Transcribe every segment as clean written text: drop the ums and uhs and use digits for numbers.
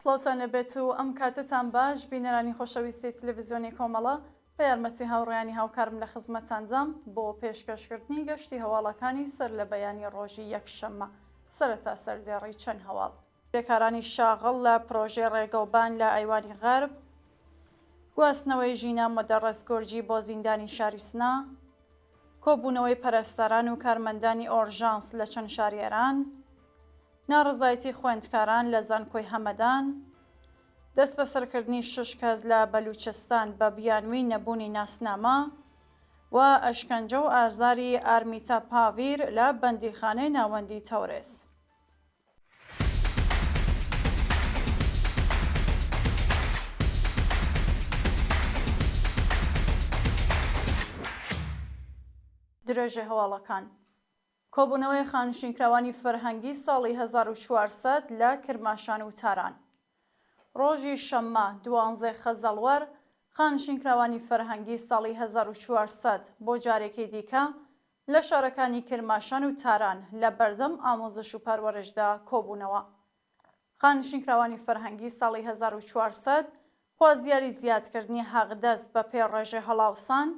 سڵاوتان لێبێت و ئەم کاتەتان باش بینەرانی خۆشەویستی تلەڤزیۆنی کۆمەڵە، بە یارمەتی هاوڕێیانی هاوکارم لە خزمەتتاندام بۆ پێشکەشکردنی گەشتی هەواڵەکانی سەرلەبەیانی ڕۆژی یەکشەممە. سەرەتا سەردێڕی چەند هەواڵ. کرێکارانی شاغڵ لە پرۆژەی ڕێگەوبان لە ئەیوانی غەرب، گواستنەوەی ژینا مودەڕس گورجی بۆ زیندانی شاری سنە، کۆبوونەوەی پەرستاران و کارمەندانی ئۆرژانس لە چەند شاری ئێران، ناڕەزایەتی خوێندکاران لە زانکۆی هەمەدان، دەستبەسەرکردنی شەش کەس لە بەلوچستان بە بیانووی نەبوونی ناسنامە و ئەشکەنجە و ئازاری ئارمیتا پاڤیر لە بەندیخانەی ناوەندی تەورێز. درێژەی هەواڵەکان. کۆبوونەوەی خانشینکراوانی فەرهەنگی ساڵی 1400 لە کرماشان و تاران. ڕۆژی شەممە دوانزەی خەزەڵوەر، خانشینکراوانی فەرهەنگی ساڵی 1400 بۆ جارێکی دیکە لە شارەکانی کرماشان و تاران لە بەردەم ئاموزش و پەروەرشدا کۆبوونەوە. خانشینکراوانی فەرهەنگی ساڵی 1400 خوازیاری زیادکردنی حەقدەست بە پێی ڕێژەی هەڵاوسان،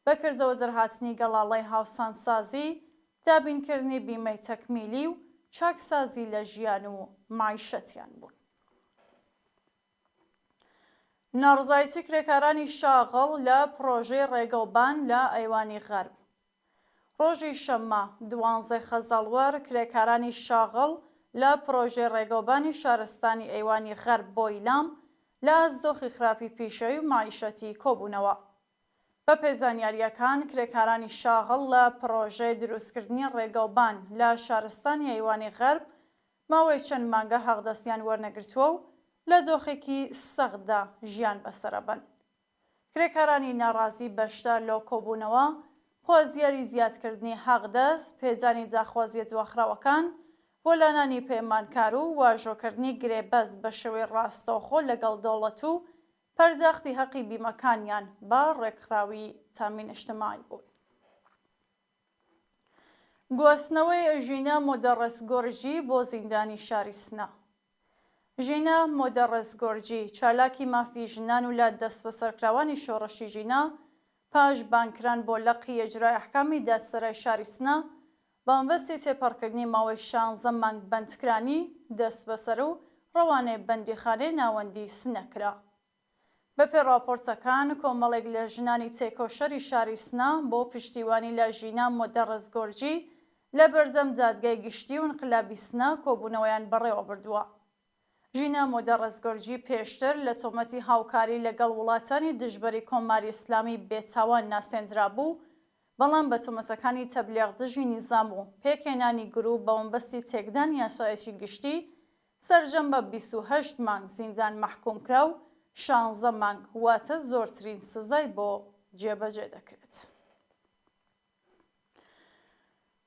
بە کردەوە دەرهاتنی گەڵاڵەی هاوسانسازی، دابینکردنی بیمەی تەکمیلی و چاکسازی لە ژیان و مەعیشەتیان بوون. ناڕەزایەتی کرێکارانی شاغڵ لە پڕۆژەی ڕێگەوبان لە ئەیوانی غەرب. ڕۆژی شەممە، دوانزەی خەزەڵوەر، کرێکارانی شاغڵ لە پڕۆژەی ڕێگەوبانی شارستانی ئەیوانی غەرب بۆ ئیلام لە ئاست دۆخی خراپی پیشەیی و مەعیشەتی کۆبوونەوە. بەپێی زانیارییەکان، کرێکارانی شاغڵ لە پڕۆژەی دروستکردنی ڕێگەوبان لە شارستانی ئەیوانی غەرب ماوەی چەند مانگە حەقدەستیان وەرنەگرتووە و لە دۆخێکی سەختدا ژیان بەسەرەبەن. کرێکارانی ناڕازی بەشدار لەو کۆبوونەوە، خوازیاری زیادکردنی حەقدەست، پێدانی داخوازییە دواخراوەکان، وەلانانی پەیمانکار و واژۆکردنی گرێبەست بە شێوەی ڕاستەوخۆ لەگەڵ دەوڵەت و پەرداختی هەقی بیمەکانیان بە ڕێکخراوی تامین اجتماعی بوون. گواستنەوەی ژینا مۆدەڕس گۆرجی بۆ زیندانی شاری سنە. ژینا مۆدەڕس گۆرجی، چالاکی مافی ژنان و لە دەستبەسەرکراوانی شۆڕشی ژینا، پاش بانگکران بۆ لقی ئیجرای ئەحکامی دادسەرای شاری سنە، بە مەبەستی تێپەڕکردنی ماوەی شانزە مانگ بەندکرانی، دەستبەسەر و ڕەوانەی بەندیخانەی ناوەندیی سنە کرا. بەپێی ڕاپۆرتەکان، کۆمەڵێک لە ژنانی تێکۆشەری شاری سنە بۆ پشتیوانی لە ژینا مۆدەڕس گۆرجی لە بەردەم دادگای گشتی و ئینقلابی سنە کۆبوونەوەیان بەڕێوە بردووە. ژینا مۆدەڕس گۆرجی پێشتر لە تۆمەتی هاوکاری لەگەڵ وڵاتانی دژبەری کۆماری ئیسلامی بێتاوان ناسێندرابوو، بەڵام بە تۆمەتەکانی تەبلیغ دژی نیزام و پێکهێنانی گرووپ بە مەبەستی تێکدانی ئاسایشی گشتی سەرجەم بە 28 مانگ زیندان مەحکووم کرا و شانزە مانگ واتە زۆرترین سزای بۆ جێبەجێ دەکرێت.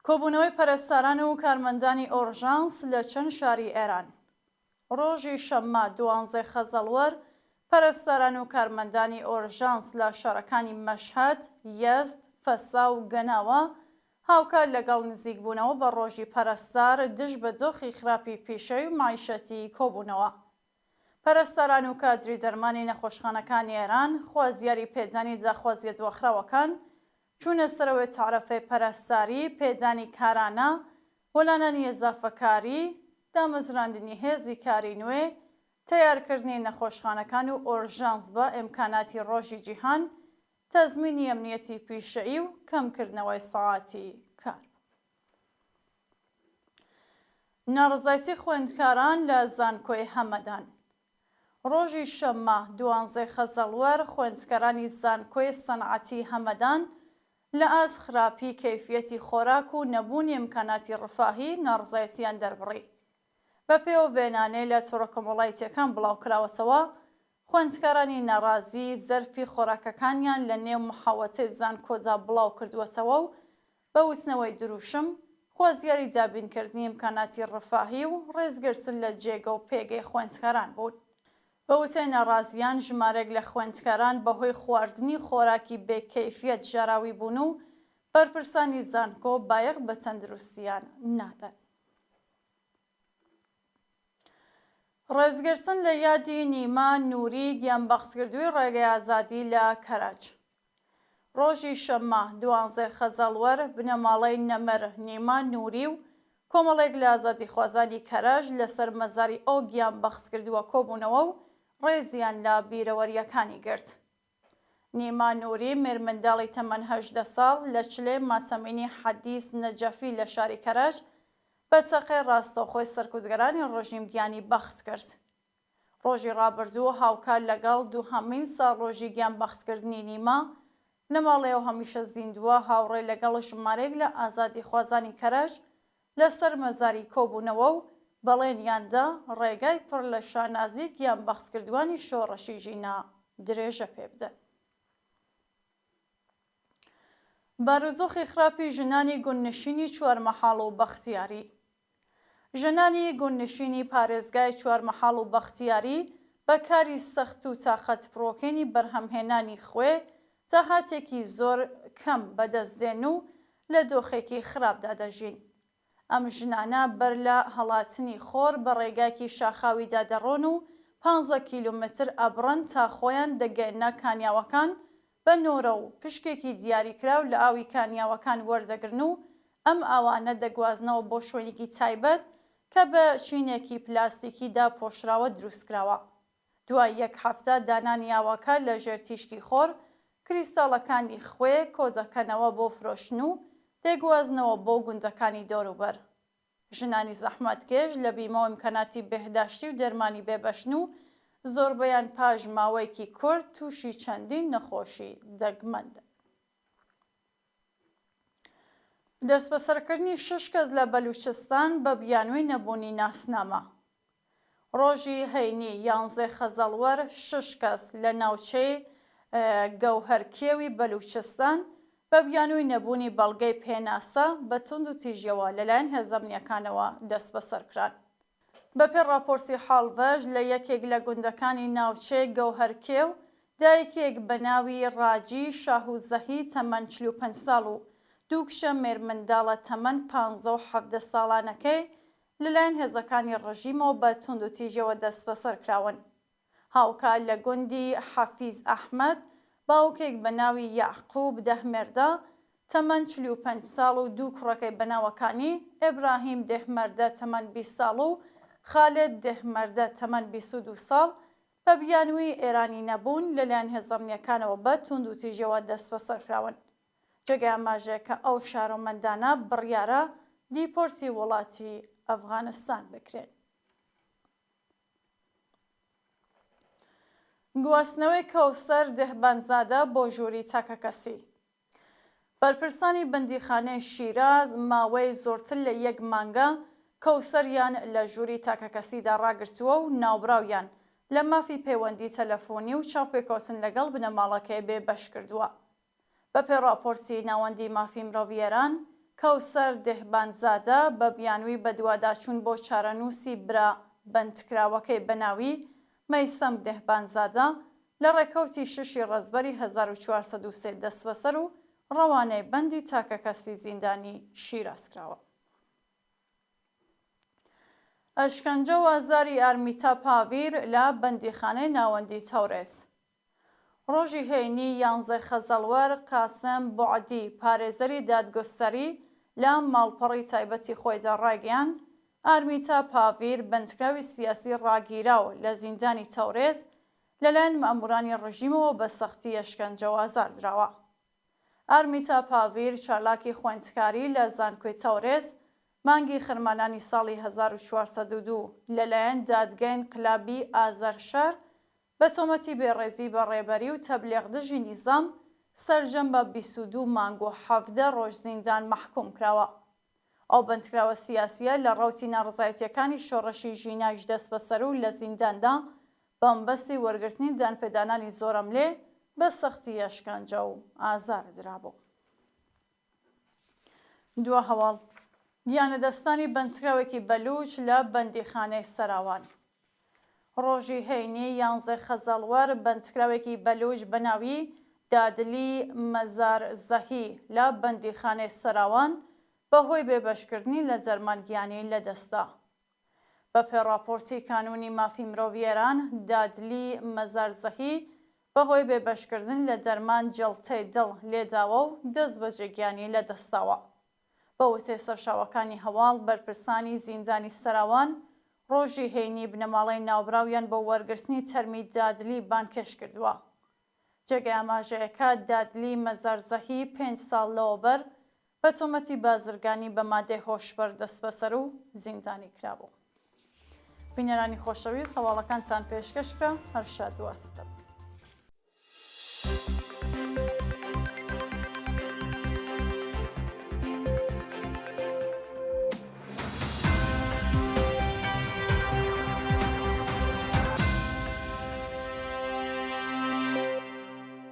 کۆبوونەوەی پەرستاران و کارمەندانی ئۆرژانس لە چەند شاری ئێران. ڕۆژی شەممە دوانزەی خەزەڵوەر، پەرستاران و کارمەندانی ئۆرژانس لە شارەکانی مەشهەد، یەزد، فەسا و گەناوە هاوکات لەگەڵ نزیکبوونەوە بە ڕۆژی پەرستار دژ بە دۆخی خراپی پیشەیی و مەعیشەتی کۆبوونەوە. پەرستاران و کادری دەرمانی نەخۆشخانەکانی ئێران خوازیاری پێدانی داخوازییە دواخراوەکان، چوونە سەرەوەی تەعرەفەی پەرستاری، پێدانی کارانە، وەلانانی ئیزافەکاری، دامەزراندنی هێزی کاری نوێ، تەیارکردنی نەخۆشخانەکان و ئۆرژانس بە ئیمکاناتی ڕۆژی جیهان، تەزمینی ئەمنیەتی پیشەیی و کەمکردنەوەی سەعاتی کار. ناڕەزایەتی خوێندکاران لە زانکۆی هەمەدان. ڕۆژی شەممە دوانزەی خەزەڵوەر خوێندکارانی زانکۆی سەنعەتی هەمەدان لە ئاست خراپی کەیفیەتی خۆراک و نەبوونی ئیمکاناتی ڕفاهی ناڕەزایەتیان دەربڕی. بەپێی ئەو ڤێنانەی لە تۆڕە کۆمەڵایتیەکان بڵاوکراوەتەوە، خوێندکارانی ناڕازی زەرفی خۆراکەکانیان لە نێو محەوەتەی زانکۆدا بڵاوکردووەتەوە و بە وتنەوەی دروشم، خوازیاری دابینکردنی ئیمکاناتی ڕفاهی و ڕێزگرتن لە جێگە و پێگەی خوێندکاران بوون. بە وتەی ناڕازیان، ژمارەیەک لە خوێندکاران بەهۆی خواردنی خۆراکی بێ کەیفیەت ژەراوی بوون و بەرپرسانی زانکۆ بایەخ بە تەندروستییان نادەن. ڕێزگرتن لە یادی نیما نوری گیانبەختکردووی ڕێگەی ئازادی لە کەرەج. ڕۆژی شەممە دوانزەی خەزەڵوەر بنەماڵەی نەمر نیما نوری و کۆمەڵێک لە ئازادیخوازانی کەرەج لەسەر مەزاری ئەو گیانبەختکردووە کۆبوونەوە و ڕێزیان لە بیرەوەرییەکانی گرت. نیما نوری مێرمنداڵی تەمەن 18 ساڵ لە چلەی ماتەمینی حەدیس نەجەفی لە شاری کەرەج بە چەقەی ڕاستەوخۆی سەرکوتگەرانی ڕژیم گیانی بەخت کرد. ڕۆژی ڕابردوو هاوکات لەگەڵ دووهەمین ساڵڕۆژی گیان بەختکردنی نیما، بنەماڵەی ئەو هەمیشە زیندووە هاوڕێ لەگەڵ ژمارەیەک لە ئازادیخوازانی کەرەج لەسەر مەزاری کۆبوونەوە و بەڵێنیان دا ڕێگای پڕ لە شانازی گیانبەختکردووانی شۆڕشی ژینا درێژە پێ بدەن. بارودۆخی خراپی ژنانی گوندنشینی چوارمەحاڵ و بەختیاری ژنانی گوندنشینی پارێزگای چوارمەحاڵ و بەختیاری بە کاری سەخت و تاقەتپڕوکێنی بەرهەمهێنانی خوێ داهاتێکی زۆر کەم بەدەست دێن و لە دۆخێکی خراپدا دەژین. ئەم ژنانە بەر لە هەڵاتنی خۆر بە ڕێگایکی شاخاویدا دەڕۆن و پانزە کیلۆمەتر ئەبڕن تا خۆیان دەگەنە کانیاوەکان بە نۆرە و پشکێکی دیاریکراو لە ئاوی کانیاوەکان وەردەگرن و ئەم ئاوانە دەگوازنەوە بۆ شوێنێکی تایبەت کە بە چینێکی پلاستیکی داپۆشراوە دروستکراوە. دوای یەک هەفتە دانانی ئاوەکە لە ژێر تیشکی خۆر، کریستاڵەکانی خوێ کۆدەکەنەوە بۆ فرۆشتن و دەیگوازنەوە بۆ گوندەکانی دەوروبەر. ژنانی زەحمەتکێش لە بیمە و ئیمکاناتی بێهداشتی و دەرمانی بێبەشن و زۆربەیان پاش ماوەیەکی کورت تووشی چەندین نەخۆشی دەگمەن دەبن. دەستبەسەرکردنی شەش کەس لە بەلوچستان بە بیانووی نەبوونی ناسنامە. ڕۆژی هەینی یانزەی خەزەڵوەر شەش کەس لە ناوچەی گەوهەرکێوی بەلوچستان بە بیانووی نەبوونی بەڵگەی پێناسە بە توندوتیژیەوە لەلایەن هێزە ئەمنییەکانەوە دەستبەسەرکران. بەپێی ڕاپۆرتی حاڵڤەش لە یەکێک لە گوندەکانی ناوچەی گەوهەرکێو دایکێک بە ناوی ڕاجی شاهوزەهی تەمەن 45 ساڵ و دوو کچە مێرمنداڵە تەمەن 15 و 17 ساڵانەکەی لەلایەن هێزەکانی ڕژیمەوە بە توندوتیژیەوە دەستبەسەر کراون. هاوکات لە گوندی حەفیز ئەحمەد، باوکێک بە ناوی یەعقوب دەهمێردە، تەمەن 45 ساڵ و دوو کوڕەکەی بە ناوەکانی، ئیبراهیم دێهمەردە تەمەن 20 ساڵ و خالد دێهمەردە تەمەن 22 ساڵ، بە بیانووی ئێرانی نەبوون لەلایەن هێزە ئەمنییەکانەوە بە توندوتیژیەوە دەستبەسەر کراون. جێگای ئاماژەیە کە ئەو شارۆمەندانە بڕیارە دیپۆرتی وڵاتی ئەفغانستان بکرێن. گواستنەوەی کەوسەر دهبانزادە بۆ ژووری تاکەکەسی. بەرپرسانی بەندیخانەی شیراز ماوەی زۆرتر لە یەک مانگە کەوسەریان لە ژووری تاکەکەسیدا ڕاگرتووە و ناوبراویان لە مافی پەیوەندی تەلەفۆنی و چاوپێکەوتن لەگەڵ بنەماڵەکەی بێبەش کردووە. بەپێی ڕاپۆرتی ناوەندی مافی مرۆڤی ئێران، کەوسەر دێهبانزادە بە بیانووی بەدواداچوون بۆ چارەنووسی برا بەندکراوەکەی بە ناوی مەیسەم دێهبانزادە لە ڕێکەوتی شەشی ڕەزبەری 1403 دەستبەسەر و ڕەوانەی بەندی تاکەکەسی زیندانی شیراز کراوە. ئەشکەنجە و ئازاری ئارمیتا پاڤیر لە بەندیخانەی ناوەندی تەورێز. ڕۆژی هەینی یانزەی خەزەڵوەر، قاسم بوعدی، پارێزەری دادگوستەری لە ماڵپەڕی تایبەتی خۆیدا ڕایگەیاند، ئارمیتا پاڤیر، بەندکراوی سیاسی ڕاگیراو لە زیندانی تەورێز، لەلایەن مەئموورانی ڕژیمەوە بە سەختی ئەشکەنجە و ئازار دراوە. ئارمیتا پاڤیر، چالاکی خوێندکاری لە زانکۆی تەورێز، مانگی خەرمانانی ساڵی 1402 لەلایەن دادگای ئینقلابی ئازەرشەهر بە تۆمەتی بێڕێزی بە ڕێبەری و تەبلیغ دژی نیزام، سەرجەم بە 22 مانگ و 17 ڕۆژ زیندان مەحکووم کراوە. ئەو بەندکراوە سیاسییە لە ڕەوتی ناڕەزایەتییەکانی شۆڕشی ژینایش دەستبەسەر و لە زینداندا بە مەبەستی وەرگرتنی دانپێدانانی زۆرەملێ بە سەختی ئەشکەنجە و ئازار درابوو. دوا هەواڵ، گیانلەدەستدانی بەندکراوێکی بەلووچ لە بەندیخانەی سەراوان. ڕۆژی هەینی یانزەی خەزەڵوەر بەندکراوێکی بەلووچ بە ناوی دادلی مەزارزەهی لە بەندیخانەی سەراوان بەهۆی بێبەشکردنی لە دەرمان گیانی لەدەستدا. بەپێ ڕاپۆرتی کانوونی مافی مرۆڤی ئێران، دادلی مەزارزەهی بەهۆی بێبەشکردن لە دەرمان جەڵتەی دڵ لێداوە و دەستبەجێ گیانی لەدەستداوە. بە وتەی سەرچاوەکانی هەواڵ، بەرپرسانی زیندانی سەراوان ڕۆژی هەینی بنەماڵەی ناوبراویان بۆ وەرگرتنی تەرمی دادلی بانگهێشت کردووە. جێگەی ئاماژەیە کە دادلی مەزارزەهی پێنج ساڵ لەوەبەر بە تۆمەتی بازرگانی بە مادەی هۆشبەر دەستبەسەر و زیندانی کرابوو. بینەرانی خۆشەویست هەواڵەکانتان پێشکەش کرا، هەر شاد و ئاسوودە بن.